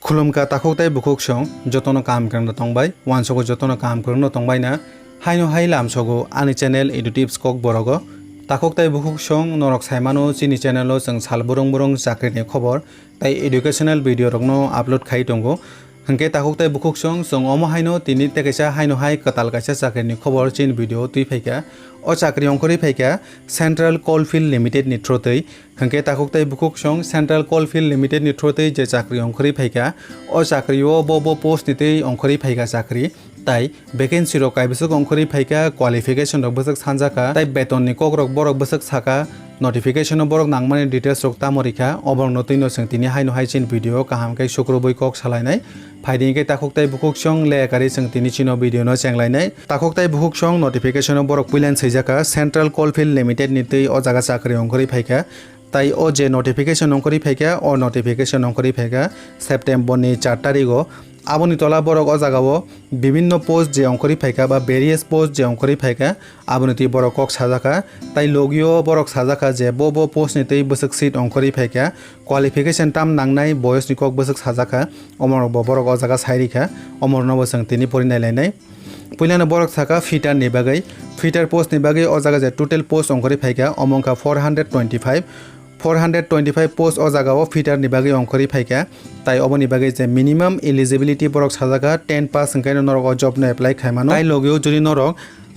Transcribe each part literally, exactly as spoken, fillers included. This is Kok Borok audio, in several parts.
Khulumkha takhuk tei bukhuk song, jotono kaham kwrwngno tongbai, uansogo jotono kaham kwrwngno tongbai na. Haino hai lamsogo ani channel Edu Tips Kokborogo. Takhuk tei bukhuk song, norok saimano chini channel o chwng sal burung burung chakrini khobor tei educational video rokno upload khai tongo. Hwnkhe takhuk tei bukhuk song, chwng omo haino tini tei kaisa haino hai kwtal kaisa chakrini khobor chini video o twi phaikha. O chakri ongkhorwi phaikha Central Coalfield Limited ni through twi. Hwnkhe takhuk tei bukhuk song, Central Coalfield Limited ni through twi je chakri ongkhorwi phaikha, o chakri o bo bo post ni twi ongkhorwi phaikha chakri. Tai vacancy rok kaibwswk ongkhorwi phaikha, qualification rok bwswk sanjakha, tai beton ni kok rok borok bwswk sakha, notification o borok nangmani details rok tamo rikha, oborok no twino chwng tini haino hai chini video o kaham khe sukrubwi kok salainai. Phaidi hwnkhe takhuk tei bukhuk song, leya kari chwng tini chino video no chenglainai. Takhuk tei bukhuk song, notification o borok puilan swijaka, Central Coalfield Limited ni twi o jaga chakri ongkhorwi phaikha. Tai o je notification ongkhorwi phaikha, o notification ongkhorwi phaikha September ni char tarigo. Aboni tola borok o jagao bibinno post je ongkhorwi phaikha ba various post je ongkhorwi phaikha, aboni twi borok kok sajakha. Tai logio borok sajakha je bo bo post ni twi bwswk seat ongkhorwi phaikha, qualification tam nangnai, boyos ni kok bwswk sajakha, omorokbo borok o jaga sai rikha, omorokno bo chwng tini pori nailainai. Puilano borok sakha fitter ni bagwi, fitter post ni bagwi o jaga je total post ongkhorwi phaikha, omo wngkha four hundred twenty five, four hundred twenty five post o jaga o fitter ni bagwi ongkhorwi phaikha. Tai oboni bagwi je minimum eligibility borok sajakha, ten pass hwnkhe norok o job no apply khaimano. Tai logio jodi norok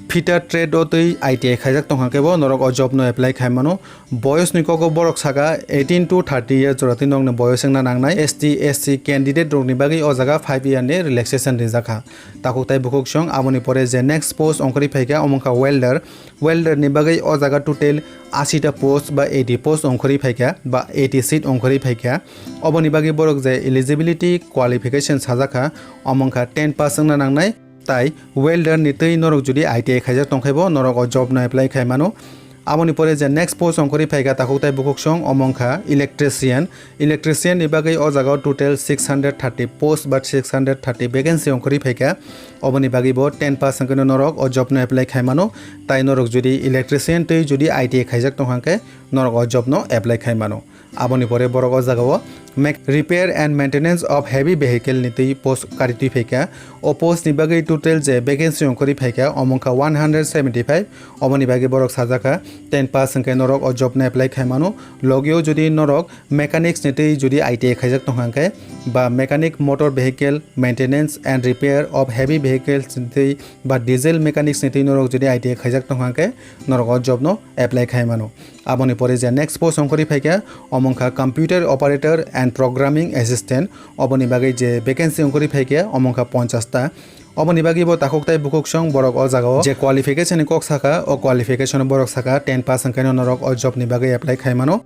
fitter trade o twi I T I khaijak tongkha khe bo norok o job no apply khaimano. Boyos ni kogo borok saka eighteen to thirty years jora twi nokni boyos wngna nangnai. S T, S C candidate rokni bagwi o jaga five year ni relaxation rijakha. Takhuk tai bukhuk song, aboni pore je next post ongkhorwi phaikha, omo wngkha welder. Welder ni bagwi o jaga total eighty ta post ba eighty post ongkhorwi phaikha ba eighty seat ongkhorwi phaikha. Oboni bagwi borok je eligibility qualification sajakha, omo wngkha ten pass wngna nangnai. Tai welder ni twi norok jodi I T I khaijak tongkhai bo norok o job no apply khai mano. Aboni pore je next post ongkhorwi phaikha takhuk tai bukhuk song, omo wngkha electrician. Electrician ni bagwi o jaga o total six hundred thirty post ba six hundred thirty vacancy ongkhorwi phaikha. Oboni bagwi bo ten pass wngkheno norok o job no apply khai mano. Tai norok jodi electrician twi jodi I T I khaijak tongkha khe norok o job no apply khai mano. Aboni pore borok o jagao mek-, repair and maintenance of heavy vehicle ni twi post kari twi phaikha. O post ni bagwi total je vacancy ongkhorwi phaikha, omo wngkha one hundred seventy five. Oboni bagwi borok sajakha ten pass hwnkhe norok o job no apply khai mano. Logio jodi norok mechanics ni twi jodi I T I khaijak tongkha hwnkhe ba mechanic motor vehicle maintenance and repair of heavy vehicles ni twi ba diesel mechanics ni twi norok jodi I T I khaijak tongkha hwnkhe norok o job no apply khai mano. Aboni pore je next post ongkhorwi phaikha, omo wngkha computer operator and programming assistant. Oboni bagwi je vacancy ongkhorwi phaikha, omo wngkha ponchash ta. Oboni bagwi bo takhuk tai bukhuk song borok o jagao je qualification ni kok saka, o qualification borok saka ten pass hwnkhe no norok o job ni bagwi apply khai mano.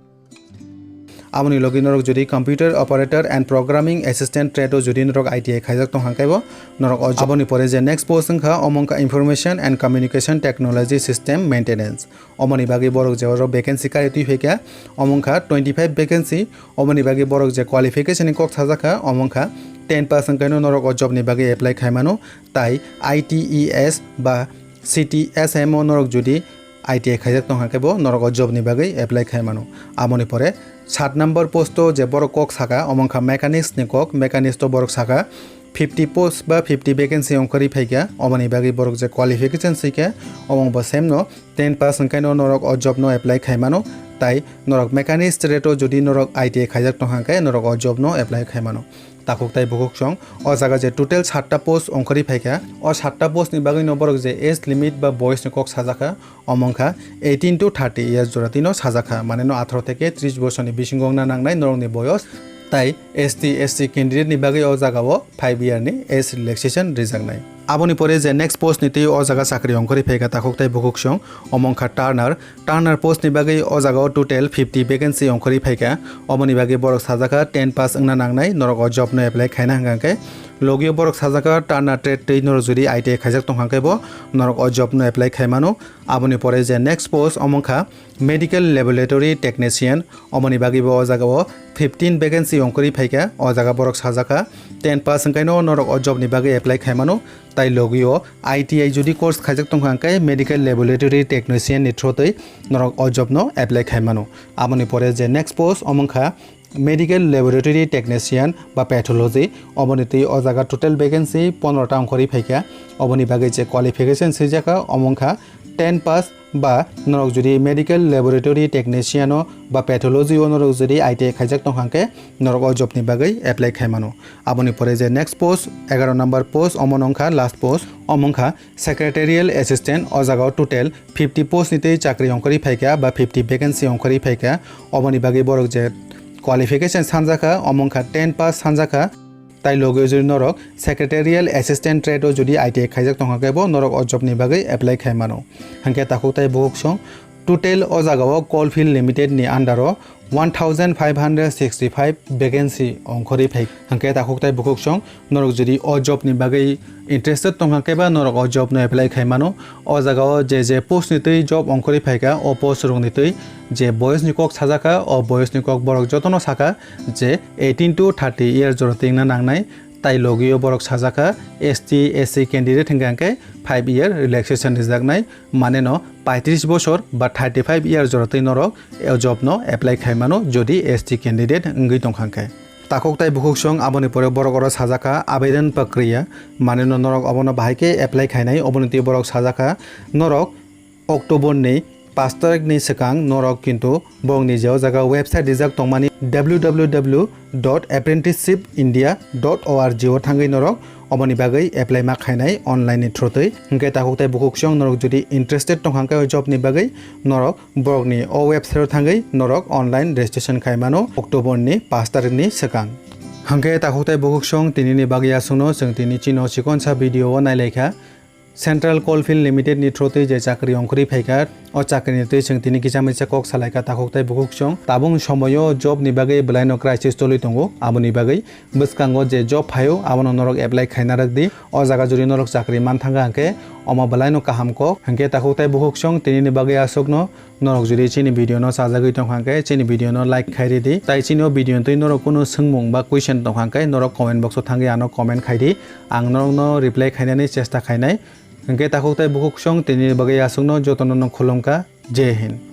Aboni logi norok jodi computer operator and programming assistant trade o jodi norok I T I khaijak tong hwnkhe bo norok o job. Aboni pore je next post wngkha, omo wngkha information and communication technology system maintenance. Omoni bagwi borok je oro vacancy kari twi phaikha, omo wngkha twenty five vacancy. Omoni bagwi borok je qualification ni kok sajakha, omo wngkha ten pass wngkhaino norok o job ni bagwi apply khai mano. Tai I T E S ba C T S M o norok jodi I T I khaijak tongkha khe bo norok o job ni bagwi apply khai mano. Aboni pore sat number post o je borok kok saka, omo wngkha mechanics ni kok, mechanics o borok saka fifty post ba fifty vacancy ongkhorwi phaikha, oboni bagwi borok je qualification swikha, omo bo same no ten pass hwnkhaino norok o job no apply khai mano, tai norok mechanics trade o jodi norok I T I khaijak tongkha khe norok o job no apply khai mano. Takhuk tai bukhuk song, o jaga je total satta post ongkhorwi phaikha, o satta post ni bagwi no borok je age limit ba boyos ni kok sajakha, omo wngkha eighteen to thirty years jora twi no sajakha, mane no atharo theke tris bosor ni bisingo wngna nangnai norok ni boyos. Tai S T, S C candidate ni bagwi o jaga o five year ni age relaxation rijaknai. Aboni pore je next post ni twi o jaga chakri ongkhorwi phaikha takhuk tai bukhuk song, omo wngkha turner. Turner post ni bagwi o jaga o total fifty vacancy ongkhorwi phaikha. Oboni bagwi borok sajakha ten pass wngna nangnai norok o job no apply khaina hwnkha khe. Logio borok sajakha turner trade twi norok jodi I T I khaijak tongkha khe bo norok o job no apply khai mano. Aboni pore je next post omo wngkha medical laboratory technician, omoni bagwi bo o jaga o fifteen vacancy ongkhorwi phaikha, o jaga borok sajakha ten pass hwnkhaino norok o job ni bagwi apply khai mano, tai logio I T I jodi course khaijak tongkha hwnkhe medical laboratory technician ni through twi norok o job no apply khai mano. Aboni pore je next post omo wngkha Medical Laboratory Technician ba Pathology, oboni twi o jaga total vacancy pondro ta ongkhorwi phaikha. Oboni bagwi je qualification swijak kha, omo wngkha ten pass ba norok jodi Medical Laboratory Technician o ba Pathology o norok jodi I T I khaijak tongkha hwnkhe norok o job ni bagwi apply khaimano. Aboni pore je next post, egaro number post, omo wngkha last post, omo wngkha Secretarial Assistant, o jaga o total fifty post ni twi chakri ongkhorwi phaikha ba fifty vacancy ongkhorwi phaikha. Oboni bagwi borok je qualification sanjakha, omo wngkha ten pass sanjakha. Tai logi o jodi norok Secretarial Assistant trade o jodi I T I khaijak tongkha khe bo norok o job ni bagwi apply khaimano. Hwnkhe takhuk tai bukhuk song total o jaga o Coalfield Limited ni under o one thousand five hundred sixty five vacancy ongkhorwi phai. Hwnkhe takhuk tai bukhuk song norok jodi o job ni bagwi interested tongkha khe ba norok o job no apply khaimano. O jaga o je je post ni twi job ongkhorwi phaikha, o post rok ni twi je boyos ni kok sajakha, o boyos ni kok borok jotono sakha je eighteen to thirty year jora twina nangnai. Tai logi o borok sajakha S T, S C candidate hwnkha hwnkhe five year relaxation rijaknai, mane no paitris bosor ba thirty five year jora twi norok o job no apply khaimano jodi S T candidate wngwi tongkha hwnkhe. Takhuk tai bukhuk song aboni pore borok oro sajakha abedon pakriya, mane no norok obono bahai khe apply khainai, oboni twi borok sajakha norok October ni pash tarikh ni swkang norok kintu borokni je o jaga website rijak tongmani W W W dot apprenticeship india dot org o thangwi norok oboni bagwi apply ma khainai online ni through twi. Hwnkhe takhuk tai bukhuk song norok jodi interested tongkha hwnkhe o job ni bagwi norok borokni o website o thangwi norok online registration khaimano October ni pash tarikh ni swkang. Hwnkhe takhuk tai bukhuk song tini ni bagwi aswkno chwng tini chini o chikonsa video o nailaikha. Central Coalfield Limited ni through twi je chakri ongkhorwi phaikha, o chakri ni twi chwng tini kisa misa kok salaikha takhuk tai bukhuk song. Tabuk somoyo job ni bagwi belai no crisis choli tongo, aboni bagwi bwskango je job phaio abono norok apply khaina rwk di. O jaga jodi norok chakri man thangkha hwnkhe omo belai no kaham kok. Hwnkhe takhuk tai bukhuk song tini ni bagwi aswkno. Norok jodi chini video no chajagwi tongkha hwnkhe chini video no like khai ridi. Tai chini o video ni twi norok kunu swngmung ba question tongkha hwnkhe norok comment box o thangwi ano comment khai di. Ang norok no reply khainani chesta khainai. Hwnkhe takhuk tai bukhuk song tini bagwi aswkno jotono no khulumkha. Jai Hind.